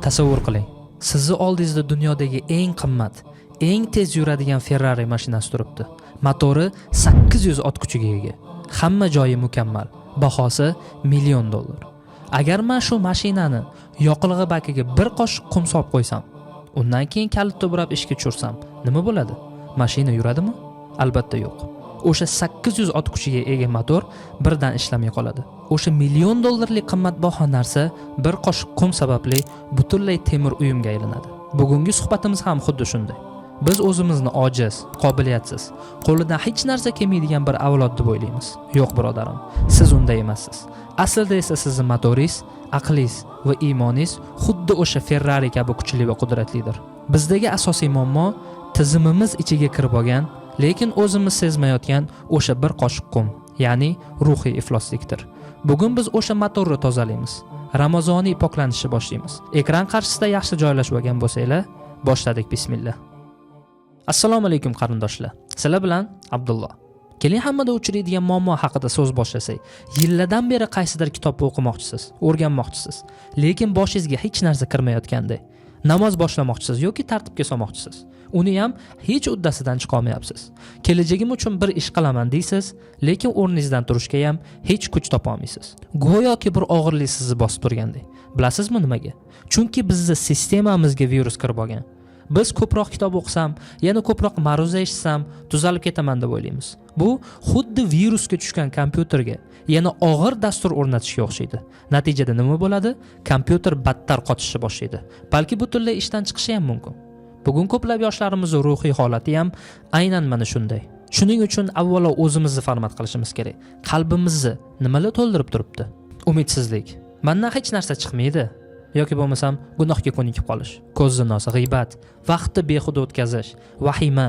Tasavvur qiling, sizni oldingizda dunyodagi eng qimmat, eng tez yuradigan Ferrari mashinasi turibdi. Motori 800 ot kuchiga ega. Hamma joyi mukammal. Bahosi million dollar. Agar man shu mashinani yoqilg'i bakiga bir qoshiq qum solib qo'ysam, undan keyin kalitni burab ishga tushirsam, nima bo'ladi? Mashina yuradimi? Albatta yo'q. O'sha 800 ot kuchiga ega motor birdan ishlamay qoladi. O'sha million dollarlik qimmatbaho narsa bir qoshiq qum sababli butunlay temir uyumga aylanadi. Bugungi suhbatimiz ham xuddi shunday. Biz o'zimizni ojiz, qobiliyatsiz, qo'lidan hech narsa kelmaydigan bir avlod deb o'ylaymiz. Yo'q, birodarim, siz unday emassiz. Aslida esa sizni motoringiz, aqlingiz va iymoningiz xuddi o'sha Ferrari kabi kuchli va qudratlidir. Bizdagi asosiy muammo tizimimiz ichiga kirib olgan, lekin o'zimiz sezmayotgan o'sha bir qoshiq qum, ya'ni ruhiy ifloslikdir. Bugun biz o'sha motorni tozalaymiz. Ramazoniy poklanishni boshlaymiz. Ekran qarshisida yaxshi joylashib olgan bo'lsanglar, boshladik, bismillah. Assalomu alaykum, qarindoshlar. Sizlar bilan Abdulloh. Keling, hammada uchraydigan muammo haqida so'z boshlasak. Yillardan beri qaysidir kitobni o'qimoqchisiz, o'rganmoqchisiz, lekin boshingizga hech narsa kirmayotgandek. Namoz boshlamoqchisiz yoki tartibga solmoqchisiz. Uni ham hech uddasidan chiqa olmayapsiz. Kelajagim uchun bir ish qilaman deysiz, lekin o'rningizdan turishga ham hech kuch topa olmaysiz. Go'yoki bir og'irlik sizni bosib turgandek. Bilasizmi nimaga? Chunki bizni sistemamizga virus kirib olgan. Biz ko'proq kitob o'qisam, yana ko'proq ma'ruza eshitsam, tuzalib ketaman deb o'ylaymiz. Bu xuddi virusga tushgan kompyuterga yana og'ir dastur o'rnatishga o'xshaydi. Natijada nima bo'ladi? Kompyuter battar qotishni boshlaydi. Balki butunlay ishdan chiqishi ham mumkin. Bugun ko'plab yoshlarimiz ruhiy holati ham aynan mana shunday. Shuning uchun avvalo o'zimizni format qilishimiz kerak. Qalbimizni nimalar to'ldirib turibdi? Umidsizlik. Mandan hech narsa chiqmaydi yoki bo'lmasam gunohga ko'nikib qolish, ko'z zinosi, g'iybat, vaqtni behuda o'tkazish, vahima,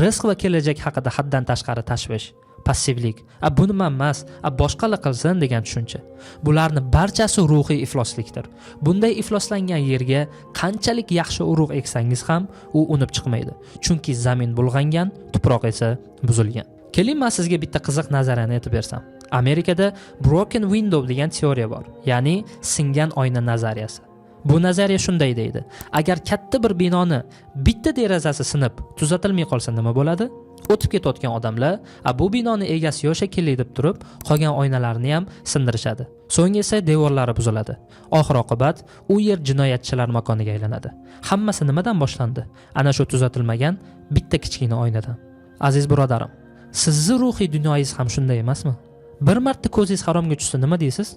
rizq va kelajak haqida haddan tashqari tashvish, passivlik, "A, buni man emas, a boshqalar qilsin" degan tushuncha. Bularni barchasi ruhiy ifloslikdir. Bunday ifloslangan yerga qanchalik yaxshi urug' eksangiz ham, u unib chiqmaydi, chunki zamin bulg'angan, tuproq esa buzilgan. Keling, man sizga bitta qiziq nazariyani aytib bersam. Amerikada broken window degan teoriya bor, ya'ni singan oyna nazariyasi. Bu nazariya shunday deydi: agar katta bir binoni bitta derazasi sinib, tuzatilmay qolsa, nima bo'ladi? O'tib ketayotgan odamlar "A, bu binoni egasi yo'q shekilli" deb turib, qolgan oynalarni ham sindirishadi. So'ng esa devorlari buziladi. Oxir oqibat u yer jinoyatchilar makoniga aylanadi. Hammasi nimadan boshlandi? Ana shu tuzatilmagan bitta kichkina oynadan. Aziz birodarim, sizni ruhiy dunyoyingiz ham shunday emasmi? Bir marta ko'zingiz haromga tushsa, nima deysiz?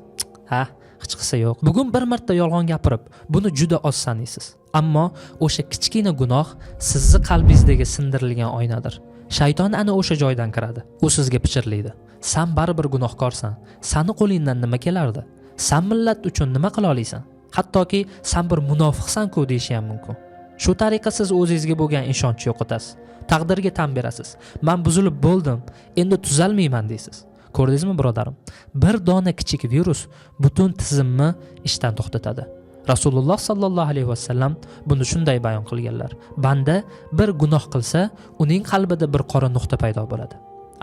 "Ha, hech qilsa yo'q." Bugun bir marta yolg'on gapirib, buni juda oz sanaysiz. Ammo o'sha kichkina gunoh sizni qalbingizdagi sindirilgan oynadir. Shayton ana o'sha joydan kiradi. U sizga pichirlaydi: "San baribir gunohkorsan. Sani qo'lingdan nima kelardi? San millat uchun nima qila olasan? Hattoki san bir munofiqsan-ku", deyishi ham mumkin. Shu tariqa siz o'zingizga bo'lgan ishonchni yo'qotasiz. Taqdirga tan berasiz. "Man buzilib bo'ldim, endi tuzalmayman", deysiz. Ko'rdingizmi, birodarim? Bir dona kichik virus butun tizimni ishdan to'xtatadi. Rasululloh sollallohu alayhi vasallam buni shunday bayon qilganlar: Banda bir gunoh qilsa, uning qalbida bir qora nuqta paydo bo'ladi.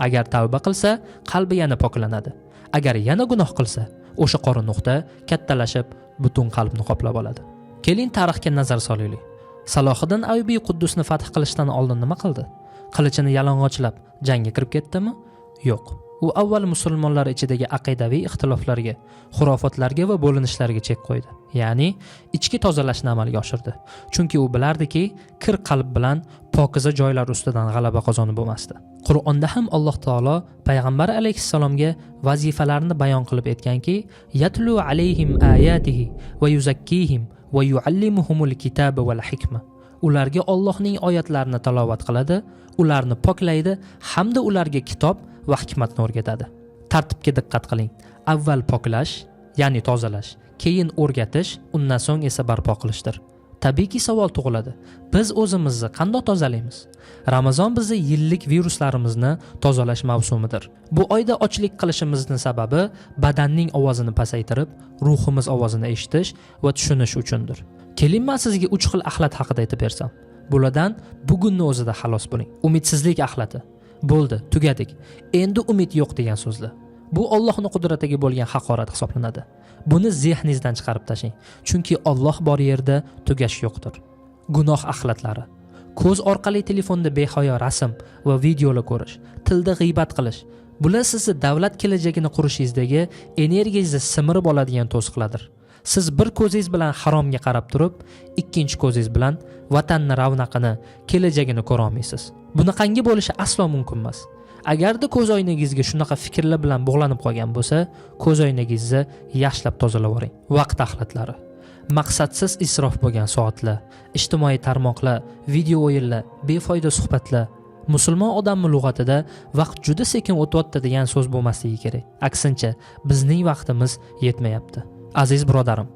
Agar tavba qilsa, qalbi yana poklanadi. Agar yana gunoh qilsa, o'sha qora nuqta kattalashib, butun qalbni qoplab oladi. Keling, tarixga nazar solaylik. Salohiddin Ayubiy Quddusni fath qilishdan oldin nima qildi? Qilichini yalang'ochlab jangga kirib ketdimi? Yo'q. U avval musulmonlar ichidagi aqidaviy ixtiloflarga, xurofotlarga va bo'linishlarga chek qo'ydi, ya'ni ichki tozalashni amalga oshirdi. Chunki u bilardiki, kir qalb bilan pokiza joylar ustidan g'alaba qozonib bo'lmasdi. Qur'onda ham Alloh taolo payg'ambar alayhissalomga vazifalarni bayon qilib aytganki: "Yatlu alayhim ayatihi va yuzakkihim va yuallimuhumul kitaba val hikma". Ularga Ollohning oyatlarini tilovat qiladi, ularni poklaydi hamda ularga kitob va hikmatni o'rgatadi. Tartibga diqqat qiling: avval poklash, ya'ni tozalash, keyin o'rgatish, undan so'ng esa barpo qilishdir. Tabiiyki, savol tug'iladi: biz o'zimizni qandoq tozalaymiz? Ramazon bizni yillik viruslarimizni tozalash mavsumidir. Bu oyda ochlik qilishimizni sababi badanning ovozini pasaytirib, ruhimiz ovozini eshitish va tushunish uchundir. Keling, man sizga uch xil axlat haqida aytib bersam. Bulardan bugunni o'zida xalos bo'ling. Umidsizlik axlati. "Bo'ldi, tugadik, endi umid yo'q" degan so'zlar. Bu Ollohni qudratiga bo'lgan haqorat hisoblanadi. Buni zehningizdan chiqarib tashlang. Chunki Alloh bor yerda tugash yo'qdir. Gunoh axlatlari. Ko'z orqali telefonda behayo rasm va videolar ko'rish, tilda g'iybat qilish. Bular sizni davlat kelajagini qurishingizdagi energiyangizni simirib oladigan to'siqlardir. Siz bir ko'zingiz bilan haromga qarab turib, ikkinchi ko'zingiz bilan vatanni ravnaqini, kelajagini ko'ra olmaysiz. Bunaqangi bo'lishi aslo mumkin emas. Agarda ko'z oynagingizga shunaqa fikrlar bilan bog'lanib qolgan bo'lsa, ko'z oynagingizni yaxshilab tozalab yuboring. Vaqt axlatlari. Maqsadsiz isrof bo'lgan soatlar, ijtimoiy tarmoqlar, video o'yinlar, befoyda suhbatlar. Musulmon odamning lug'atida vaqt juda sekin o'tyapti degan so'z bo'lmasligi kerak. Aksincha, bizning vaqtimiz yetmayapti. Aziz birodarim,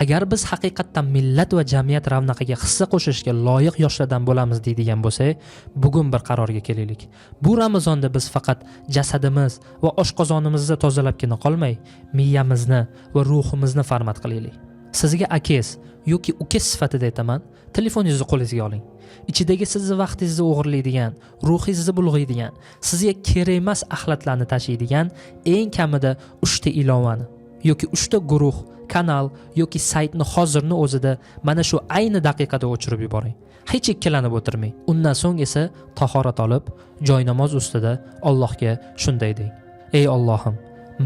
agar biz haqiqatdan millat va jamiyat ravnaqiga hissa qo'shishga loyiq yoshlardan bo'lamiz deydigan bo'lsak, bugun bir qarorga kelaylik. Bu Ramazonda biz faqat jasadimiz va oshqozonimizni tozalabgina qolmay, miyamizni va ruhimizni format qilaylik. Sizga akes yoki ukes sifatida aytaman, telefoningizni qo'lingizga oling. Ichidagi sizni vaqtingizni o'g'irlaydigan, ruhingizni bulg'aydigan, sizga kerak emas axlatlarni tashiydigan eng kamida 3 ta ilovani yoki 3 ta guruh, kanal yoki saytni hozirni o'zida mana shu ayni daqiqada o'chirib yuboring. Hech ikkilanib o'tirmang. Undan so'ng esa tahorat olib, joy namoz ustida Allohga shunday deng: Ey Allohim,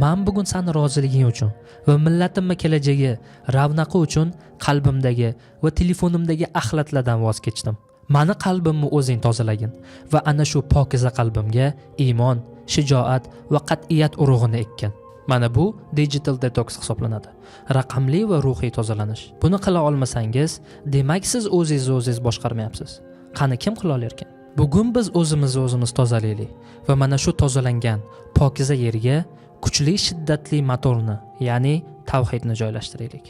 men bugun seni roziliging uchun va millatimning kelajagi, ravnaqi uchun qalbimdagi va telefonimdagi axlatlardan voz kechdim. Mani qalbimni o'zing tozalagin va ana shu pokiza qalbimga iymon, shijoat va qat'iyat urug'ini ekkin. Mana bu digital detox hisoblanadi. Raqamli va ruhiy tozalanish. Buni qila olmasangiz, demak siz o'zingizni o'zingiz boshqarmayapsiz. Qani kim qila olar ekan? Bugun biz o'zimizni o'zimiz tozalaylik va mana shu tozalangan pokiza yerga kuchli shiddatli motorni, ya'ni tavhidni joylashtiraylik.